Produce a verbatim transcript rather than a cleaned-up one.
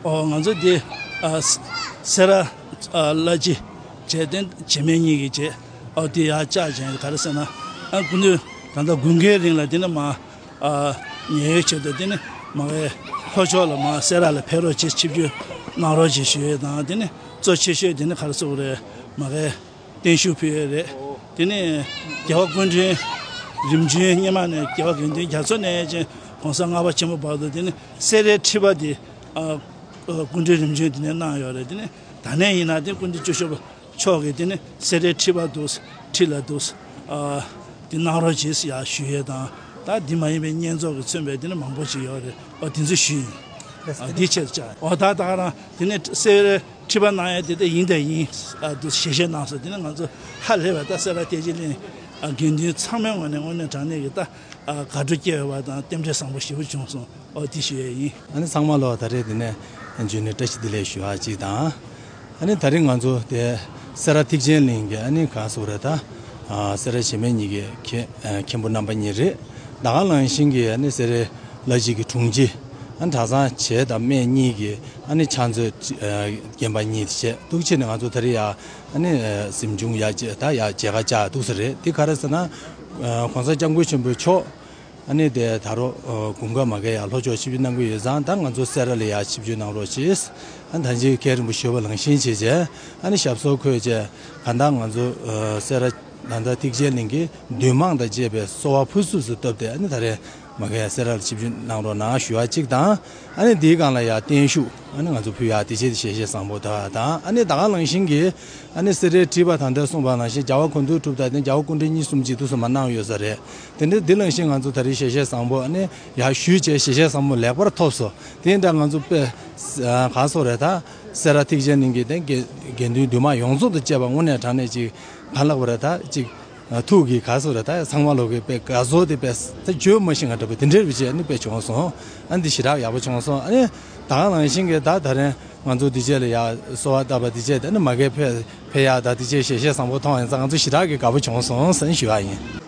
ཨོ་ང་ཚོ་འདི་ཨ་སེ་ར་ཨ་བླ་སྤྱི་བྱས་ཏེ་བྱེས་སྨད་གཉིས་ཀྱི་བྱས་ཨོ་དེ་ཡར་བཅར་བྱས་ག་རེ་ཟེར་ན་ཨ་སྐུ་མདུན་ད་ལྟ་དགུན་ཁའི་རིང་ལ་དེ་ནི་མ་ཨ་ཉེ་ཡོད་ཆེད་དུ་དེ་ནི་མ་གའི་ལྷོ་ཕྱོགས་ལ་མ་སེ་ར་ལ་ཕེབས་རོགས་བྱེད་ཆིབས་བསྒྱུར་གནང་རོགས་བྱེད་ཞུ་ཡས་དང་དེ་ནི་གཙོ་ཆེ་ཤོས་དེ་ནི་ག་རེ་ཟེར་དགོས་རེད་མ་གའི་བརྟན་བཞུགས་ཕུལ་ཡས་རེད། དེ་ནས་རྒྱལ་བ་སྐུ་ཕྲེང་རིམ་བྱོན་སྔོན་མ་ནས་རྒྱལ་བ་དགེ་འདུན་རྒྱ་མཚོ་ནས་ཅན་གོང་ས་ལྔ་པ་ཆེན་པོ་བར་དུ་དེ་ནས་སེ་རའི་ཁྲི་པ་དེ་ཨ་སྐུ་ཕྲེང་རིམ་བྱོན་དེ་ནས་གནང་ཡོད་རེད། དེ་ནས་ད་ནས་ཡིན་ན་དེ་སྐུ་ཕྲེང་བཅུ་བཞི་པ་མཆོག་གིས་དེ་ནས་སེ་རའི་ཁྲི་པ་འདུག་ཁྲི་ལ་འདུག་ཨ་དེ་གནང་རོགས་གྱིས་ཡ་ཞུ་ཡས་དང་ད་འདི་མ་ཡིན་པའི་བསྙེན་རྫོགས་ཀྱིས་མཚོན་པའི་དེ་ནས་མང་པོ་ཞིག་ཡོད་རེད། ཨ་དེ་ཚོ་ཞུས་ཡིན། ཨ་འདི་ཆེད་དུ་བཅར་ཨོ་ད་ད་ག་རང་དེ་ནས་སེ་རའི་ཁྲི་པ་གནང་ཡས་དེ་དེ་ཡིན་དེ་ཡིན། ཨ་དུ་ཞལ་བཞེས་གནང་སོང་། དེ་ནས་ང་ཚོ་ཧ་ལས་པ་ད་སེ་ར་ཐེག་ཆེན་གླིང་ཨ་དགེ་འདུན་ཚང་མའི་ངོས་ནས་དངོས་གནས་དྲང་གནས་ཀྱི་ད་ཨ་དགའ་སྤྲོ་སྐྱེ་བ་དང་རྟེན་འབྲེལ་བཟང་པོ་ཞེ་པོ་བྱུང་སོང་། ཨོ་དེ་ཞུ་ཡས་ཡིན། ཨ་ནི་ཚང་མ་ལོ་ད་རེས་དེ་ནས་འཇུས་ནས་བཀྲ་ཤིས་བདེ་ལེགས་ཞུ་བ་གཅིག་དང་། ཨ་ནི་ད་རེས་ང་ཚོ་དེ་སེ་ར་ཐེག་ཆེན་གླིང་གི་ཨ་ནི་གང་སོགས་རེད་ད། ཨ་སེ་ར་བྱེས་སྨད་གཉིས་ཀྱི་མཁན་ཨ་མཁན་པོ་རྣམ་པ་གཉིས་རེད། ད་ག་ནང་བཞིན་གྱི་ཨ་ནི་སེ་རའི་བླ་སྤྱི་གི་དྲུང་ཆེ། ཨ་ནི་གྲྭ་ཚང་བྱེས་དང་སྨད་གཉིས་ཀྱི་ཨ་ནི་ཕྱག་མཛོད་ཨ་རྒན་པ་གཉིས་བྱས་འདུག་བྱས་ནས་ང་ཚོ་ད་རེས་ཡ་ཨ་ནི་ཨ་གཟིམ་ཆུང་ཡ་བྱས་ད་ཡ་མཇལ་ཁ་བཅར་འདུག་ས་རེད། དེ་ག་རེ་ཟེར་ན་ཨ་གོང་ས་སྐྱབས་མགོན་ཆེན་པོ་མཆོག་ཨ་ནི་དེ་ད་རོ་ཨ་དགུན་ཁ་མ་གའི་ཡ་ལྷོ་ཕྱོགས་ཆིབས་བསྒྱུར་གནང་གི་ཡོད་ཙང་ད་ང་ཚོ་སེ་ར་ལ་ཡ་ཆིབས་བསྒྱུར་གནང་རོགས་བྱས། ཨ་ནི་ད་ཅི་མཁན་རིན་པོ་ཆེ་ཞུས་པ་ནང་བཞིན་བྱས་བྱས་ཨ་ནི་ཞབས་སོར་འཁོད་བྱས་གང་ལྟར་ང་ཚོ་ཨ་སེ་ར་ད་ལྟ་ཐེག་ཆེན་གླིང་གི་འདུས་མང་དང་བཅས་པའི་གསོལ་བ་ཕུར་ཚུགས་སུ་བཏབ་སྟེ་ཨ་ནི་ད་རེས་མ་གའི་སེ་ར་ལ་ཆིབས་བསྒྱུར་གནང་རོགས་གནང་ཞུ་བ་གཅིག་དང་། ཨ་ནི་འདིའི་སྒང་ལ་ཡ་བརྟན་བཞུགས་ཨ་ནི་ང་ཚོ་ཕུལ་ཡ་དེ་བྱས་ཏེ་ཞལ་བཞེས་བཟང་པོ་དག་དང་། ཨ་ནི་ད་ག་ནང་བཞིན་གྱི་ཨ་ནི་སེ་རའི་ཁྲི་པ་ད་ལྟ་གསུངས་པ་ནང་བཞིན་རྒྱལ་བ་ཀོང་སྤྲུལ་གྲུབ་དང་དེ་རྒྱལ་བ་སྐུ་ཕྲེང་གཉིས་གསུམ་གཅིག་ཏུ་སོ་མ་གནང་ཡོད་ས་རེད། དེ་འདྲའི་འདི་ནང་བཞིན་ང་ཚོ་ད་རེས་ཞལ་བཞེས་བཟང་པོ་ཨ་ནི་ཡར་ཞུས་བྱས་ཞལ་བཞེས་བཟང་པོ་ལེགས་པར་ཐོབ་སོང་། དེ་འདྲ་ང་ཚོ་དཔེ་གང་སོགས་རེད་ད། སེ་ར་ཐེག་ཆེན་གླིང་གི་དེ་དགེ་དགེ་འདུན་འདུས་མང་ཡོངས་རྫོགས་དང་བཅས་པ་དངོས་གནས་དྲང་གནས་ཅིག་གང་ལགས་པ་རེད་ད་ཅིག་ཐུགས་ཀྱི་ག་སོ་རེད་ད་ཚང་མ་ལོག་གི་དཔེ་དགའ་ཚོར་དེ་དཔེ་ད་བརྗོད་མ་ཤེས་ང་འདྲ་པོ་དེ་འདྲའི་བྱས་ནི་དཔེ་བྱུང་སོང་། ཨ་འདི་ཞེ་དྲག་ཡག་པོ་བྱུང་སོང་། ཨ་ནི་ད་ག་ནང་བཞིན་གྱི་ད་ད་རེས་ང་ཚོ་འདི་རྗེས་ལ་ཡ་གསོལ་བ་བཏབ་པ་འདི་རྗེས་དེ་ནི་མ་གའི་ཕེ་ཕེ་ཡག་ད་འདི་རྗེས་ཞལ་བཞེས་བཟང་པོ་མཐོང་ཡིན་ཙང་ང་ཚོ་ཞེ་དྲག་གི་དགའ་པོ་བྱུང་སོང་ཟེར་ཞུ་བ་ཡིན།